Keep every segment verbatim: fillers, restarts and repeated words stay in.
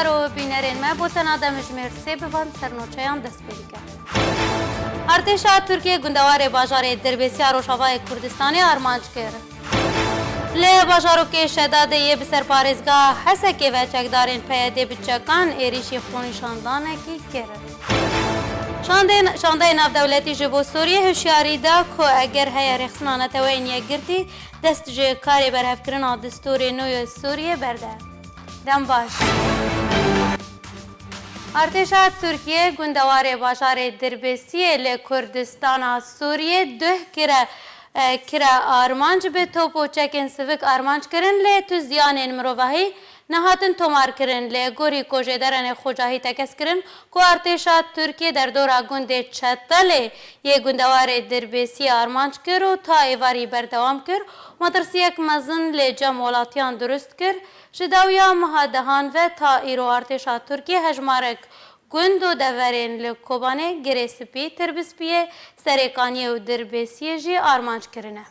Ro bînerên me bo tena dem ji mêr sê bivan sernûçeyan dest pê dike. Artêşa Tirkiyê gundewarê bajarê Dirbêsiya Rojavayê Kurdistanê armanc kir. Li bajarokê Şedadê yê bi ser parêzgeha Hesekê ve çekdarên P Y D bi çekan êrîşî xwenîşandanekî kir. Şandên-, şandeyê navdewletî ji bo Sûriyê hişyarî da ku eger heye rêxistina Neteweyên Yekgirtî dest ji karê berhevkirina distûrê nû yê Sûriyê berde. Dem baş. Artêşa Tirkiyê gundewarê bajarê Dirbêsiyê li Kurdistana Sûriyê duh kire, e, kire armanc bi top û çekên sivik armanc kirin, lê tu ziyanên mirovahî nehatin tomarkirin. Li gorî ku jêderenê xwecahî tekez kirin ku artêşa Tirkiyê derdora gundê Çetelê yê gundewarê Dirbêsiyê armanc kir û ta êvarî berdewam kir, metirsiyek mezin li cem welatiyan durust kir. Ji dawiya meha dehan ve ta îro artêşa Tirkiyê hejmarek gund û deverên li Kobanê, Girê Spî, Tirbispiyê, Serêkaniyê û Dirbêsiyê jî armanc kirine.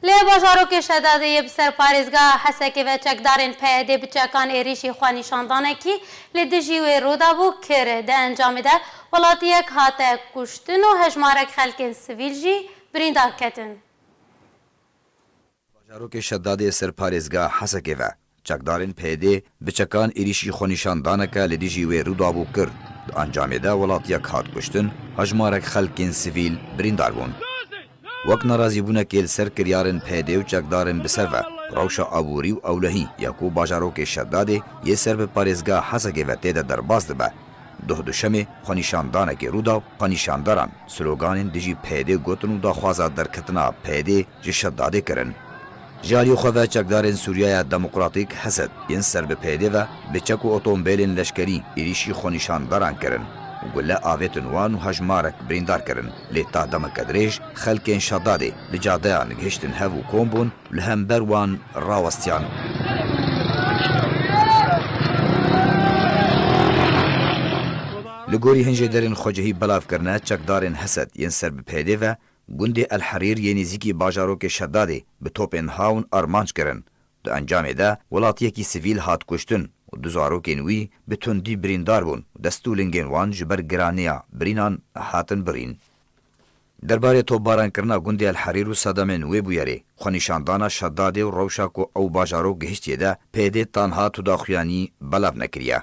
Li bajarokê Şedadê yê bi ser parêzgeha Hesekê ve çekdarên P Y D bi çekan êrîşî xwenîşandanekî li dijî wê rû dabû kir. Di encamê de welatiyek hate kuştin û hejmarek xelkên sivîl jî birîndar ketin. Bajarokê Şedadê ser parêzgeha Hesekê ve çekdarên P Y D bi çekan êrîşî xwenîşandaneke li dijî wê rû dabû kir. Di encamê de welatiyek hat kuştin, hejmarek xelkên sivîl birîndar bûn. Wek nerazîbûnekê li ser kiryarên P Y D û çekdarên bi ser ve, rewşa aborî û ewlehî ya ku bajarokê Şedadê yê ser bi parêzgeha Hesekê ve tê de derbas dibe, duh duşemê xwenîşandanekê rû da û xwenîşandaran sloganên dijî P Y D gotin û daxwaza derketina P Y D ji Şedadê kirin. Ji aliyê xwe ve çekdarên Sûriyeya Demokratîk, HESED, yên ser bi P Y D ve bi çek û otombêlên leşkerî êrîşî xwenîşandaran kirin û gule avêtin wan û hejmarek birîndar kirin. Lê ta demeke dirêj xelkên Şedadê li cadeyan gihiştin hev û kom bûn û li hember wan rawestiyan. Li gorî hin jêderên xwecihî belav kirine, çekdarên HESED yên ser bi P Y D ve gundê El Herîr yê nêzîkî bajarokê Şedadê bi topên hawin armanc kirin. Di encamê de welatiyekî sivîl hat kuştin û du zarokên wî bi tundî birîndar bûn û dest û lingên wan ji ber giraniya birînan hatin birîn. Derbarê topbarankirina gundê El Herîr û sedemên wê bûyerê, xwenîşandana Şedadê û rewşa ku ew bajarok gihiştiye de P Y D tanha tu daxuyanî belav nekiriye.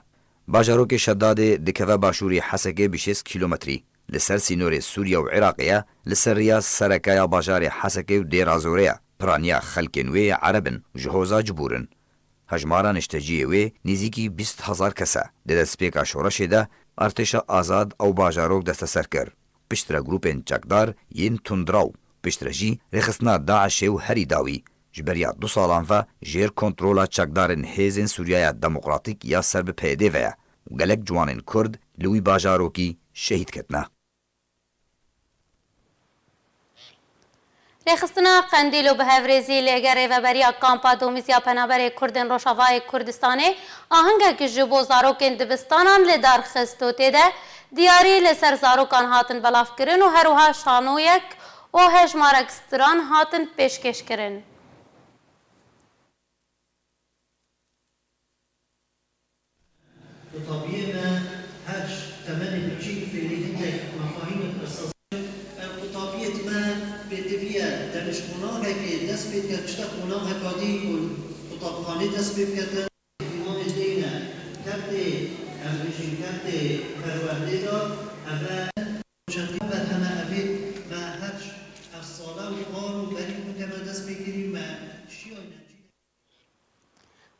Bajarokê Şedadê dikeve başûrê Hesekê bi şêst kîlometrî. Li ser sînorê Sûriye û Iraqê ye, li ser riya sereke ya bajarê Hesekê û Dêra Zorê ye. Piraniya xelkên wê yê Ereb in û ji hoza Cibûr in. Hejmara nişteciyê wê nêzîkî bîst hezar kes e. Di destpêka şoreşê de artêşa azad ew bajarok desteser kir. Piştre grûpên çekdar yên tundraw, piştre jî rêxistina DAIŞê û herî dawî. Ji beriya du salan ve jêr kontrola çekdarên Hêzên Sûriyeya Demokratîk ya ser bi P Y D ve ye û gelek ciwanên Kurd li wî bajarokî şehîd ketine. Rêxistina Qendîl û bi hevrêzî lêger rêveberiya Kampa Domîz ya Penaberê Kurdên Rojavayê Kurdistanê ahengek ji bo zarokên dibistanan li dar xist û tê de diyarî li ser zarokan hatin belavkirin û her wiha şanoyek û hejmarek stiran hatin pêşkêşkirin. Qutabiyê me her temenê biçîk fêrî hindek mefahîmek esasî ye. Ev qutabiyê me pêdivî ye, demê ji qonaxekê dest pê dike, çite qonaxeka dî ku qutabxanê dest pê biketin. Îmanê dê ne, kertê, em bêjin kertê perwerdê de, ev e çendî berheme evê me her ev sala û xar û berî ku te me dest pê kirî me şiyayne cî.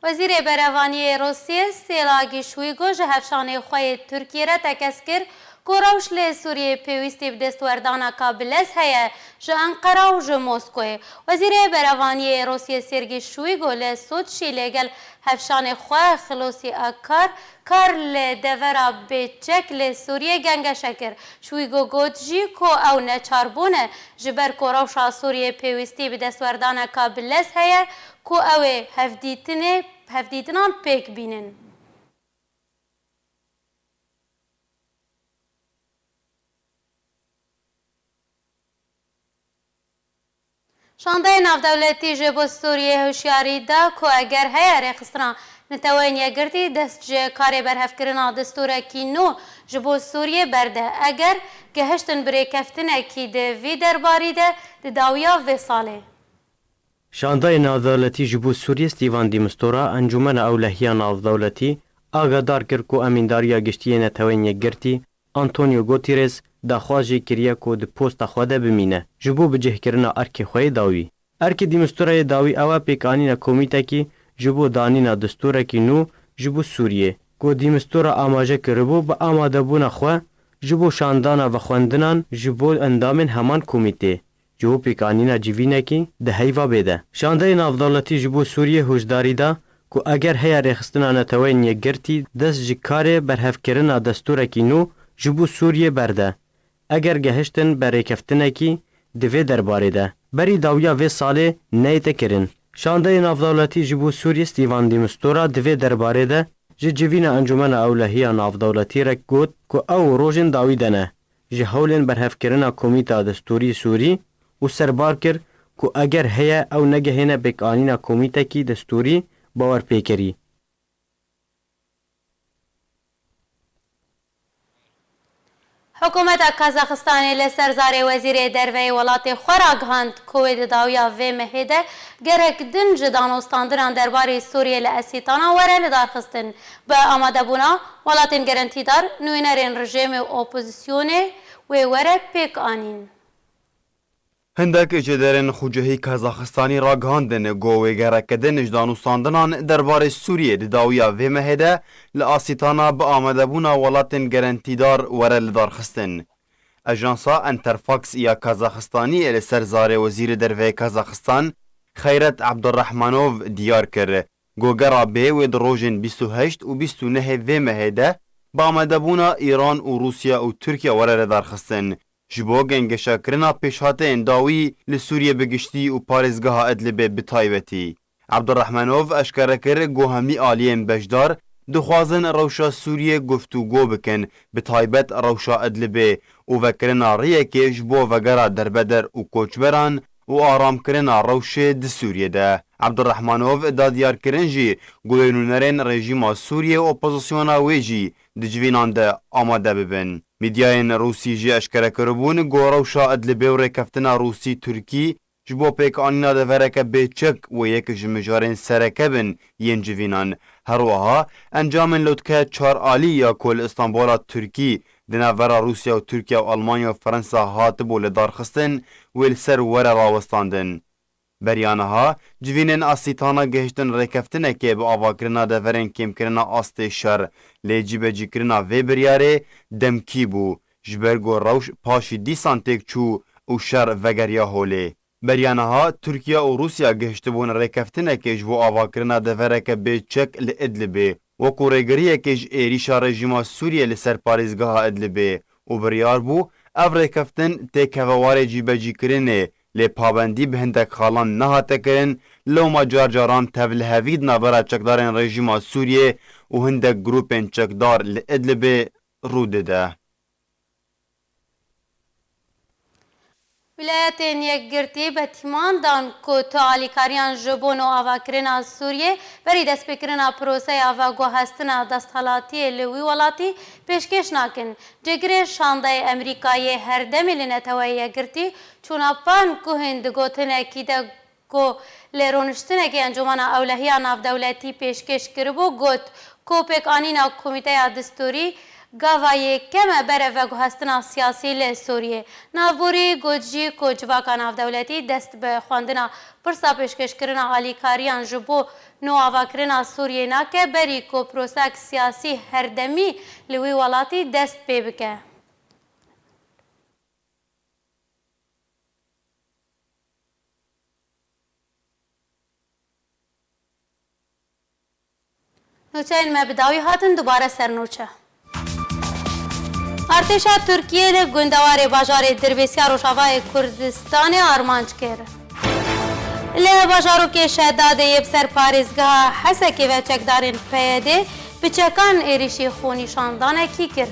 Wezîrê Berevaniyê Rûsiyê Sêlagî Şwîgo ji hevşanê xwe yê Tirkiyê re tekez kir ku rewş li Sûriyeyê pêwîstî bi destwerdaneka bilez heye ji Enqera û ji Moskoyê. Wezîrê Berevaniyê Rûsiyê Sêrgî Şwîgo li Soçî lêgel hevşanê xwe Xilosî Akar kar li devera bêçek li Sûriyê gengeşe kir. Şwîgo got jî ku ew neçar bûne ji ber ku rewşa Sûriyê pêwîstî bi destwerdaneka bilez heye, ku ew ê hevdîtinê, hevdîtinan pêk bînin. Şandeyê navdewletî ji bo Sûriyê hişyarî da ku eger heye rêxistina Neteweyên Yekgirtî dest ji karê berhevkirina destûrekî nû ji bo Sûriyê berde, eger gehiştin bi rêkeftinekî di vî derbarî de di dawiya vê salê. Şandeyê navdewletî ji bo Sûriyê Stîvan Dîmistora Encûmena Ewlehiya Navdewletî agadar kir ku Emîndariya Giştî yê Neteweyên Yekgirtî Antonio Guterres daxwaz jê kiriye ku di posta xwe de bimîne, ji bo bicihkirina erkê xwe yê dawî. Erkê Dîmistura yê dawî ew e pêkanîna komîtekî ji bo danîna destûrekî nû ji bo Sûriyê, ku Dîmistura amaje kiribû bi amadebûna xwe ji bo şandana vexwendinan ji bo endamên heman komîtê, ji bo pêkanîna civînekî di heyva bê de. Şandeyê navdewletî ji bo Sûriyê hişdarî da ku eger heye rêxistina Neteweyên Yekgirtî dest ji karê berhevkirina destûrekî nû ji bo Sûriyê berde, eger gehiştin bi rêkeftinekî di vê derbarê de, berî dawiya vê salê neyête kirin. Şandeyê navdewletî ji bo Sûriyê Stîvan Dîmistora di vê derbarê de ji civîna Encûmena Ewlehiya Navdewletî re got ku ew rojên dawî de ne ji hewlên berhevkirina Komîta Destûrî Sûrî û serbar kir ku eger heye ew negehêne pêkanîna komîtekî destûrî bawerpêkerî. Hikûmeta Kazaxistanê li ser zarê wezîrê derve yê welatê xwe ragihand ku wê di dawiya vê mehê de gerek din ji danûstandinan derbarê Sûriyê li Esîtana were lidarxistin. Bi amadebûna welatên gerentîdar, nûnerên rejîmê û opozisyonê wê were pêkanîn. Hindek ji derên xucehî Kazaxistanî ragihandin ku wê gereke din ji danûstandinan derbarê Sûriyê di dawiya vê mehê de li Asîtana bi amadebûna welatên gerentîdar were lidarxistin. Ajansa Enterfax ya Kazaxistanî li ser zarê wezîrê derve yê Kazaxistan, Xeyret Abdurrahmanov diyar kir, ku gera bê wê di rojên bîst û heşt û bîst û nehê vê mehê de bi amadebûna Îran û Rûsya û Tirkiye were lidarxistin. Ji bo gengeşakirina pêşhateyên dawî li Sûriyê bi giştî û parêzgeha Idlibê bi taybetî. Abdurrahmanov eşkere kir ku hemî aliyên beşdar dixwazin rewşa Sûriyê guftûgo bikin, bi taybet rewşa Idlibê û vekirina riyekê ji bo vegera derbeder û koçberan û aramkirina rewşê di Sûriyê de. Abdurrahmanov da diyarkirin jî ku wê nûnerên rejîma Sûriyê û opozisyona wê jî di civînan de amade bibin. Medyayên Rûsî jî eşkere kiribûn ku rewşa Idlibê û rêkeftina Rûsî-Tirkî ji bo pêkanîna devereke bê çek wê yek ji mijarên sereke bin yên civînan. Her wiha encamên lotke çar alî ya ku li Îstanbula Tirkî di navbera Rûsya û Tirkiye û Almanya û Fransa hatibû lidarxistin, wê li ser were rawestandin. Beriya niha civînên Asîtana gihiştin rêkeftinekê bi avakirina deverên kêmkirina astê şer, lê cîbecîkirina vê biryarê demkî bû, ji ber ku rewş paşî dîsan têk çû û şer vegeriya holê. Beriya niha Tirkiye û Rûsya gihiştibûn rêkeftinekê ji bo avakirina devereke bê çek li Idlibê, wekû rêgiriyekê ji êrîşa rejîma Sûriyê li ser parêzgeha Idlibê û biryar bû ev rêkeftin têkeve warê cîbecîkirinê, lê pabendî bi hindek xalan nehate kirin, lewma car caran tevlihevî di navbera çekdarên rejîma Sûriyê û hindek grûpên çekdar li Idlibê rû dide. Wîlayetên Yekgirtî betîman dan ku tu alîkariyan ji bo nûavakirina Sûriyê berî destpêkirina proseya veguhestina desthilatiyê li wî welatî pêşkêş nakin. Cêgirê şandeyê Amerîkayê herdemî li Neteweyê Yekgirtî, Çûna Pan Kuhên, di gotinekî de ku li rûniştinekê Encûmena Ewlehiya Navdewletî pêşkêş kiribû, got ku pêkanîna Komîteya Distûrî gava yekem e berev veguhestina siyasî li Sûriyê. Navborî got jî ku civaka navdewletî dest bi xwendina pirsa pêşkêşkirina alîkariyan ji bo nûavakirina Sûriyê nake, berî ku prosek siyasî herdemî li wî welatî dest pê bike. Nûçeyên me bi dawî hatin, dubare ser nûçe. Artêşa Tirkiyê li gundewarê bajarê Dirbêsiya Rojavayê Kurdistanê armanc kir. Li bajarokê Şedadê yê bi ser parêzgeha Hesekê ve çekdarên P Y D'ê bi çekan êrîşî xwenîşandanekî kir.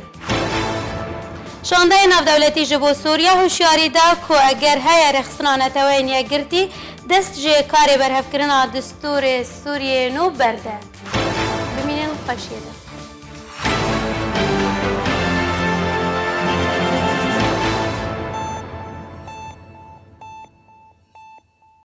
Şandeyê navdewletî ji bo Sûriye hişyarî da ku eger heye rêxistina Neteweyên Yekgirtî dest ji karê berhevkirina destûrê Sûriyeyê nû berde. Bimînin xweşiyê de.